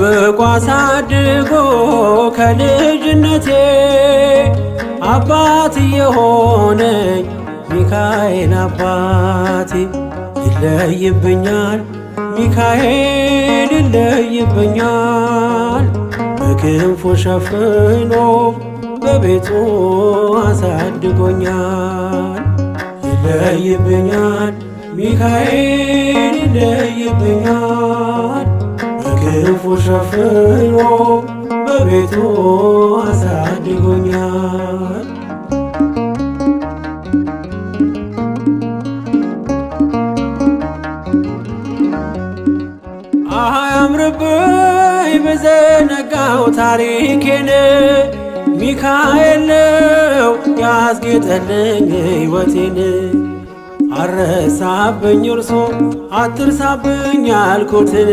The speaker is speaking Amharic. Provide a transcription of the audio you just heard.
ጠብቆ አሳድጎ ከልጅነቴ አባት የሆነኝ ሚካኤል አባቴ። ይለይብኛል ሚካኤል ይለይብኛል፣ በክንፉ ሸፍኖ በቤቱ አሳድጎኛል። ይለይብኛል ሚካኤል ይለይብኛል፣ በክንፉ ሸፍኖ በቤቱ አሳድጎኛል። አያምርብኝ በዘነጋው ታሪኬን፣ ሚካኤል ነው ያስጌጠልኝ ሕይወቴን። አረሳብኝ እርሶ አትርሳብኝ ያልኩትን።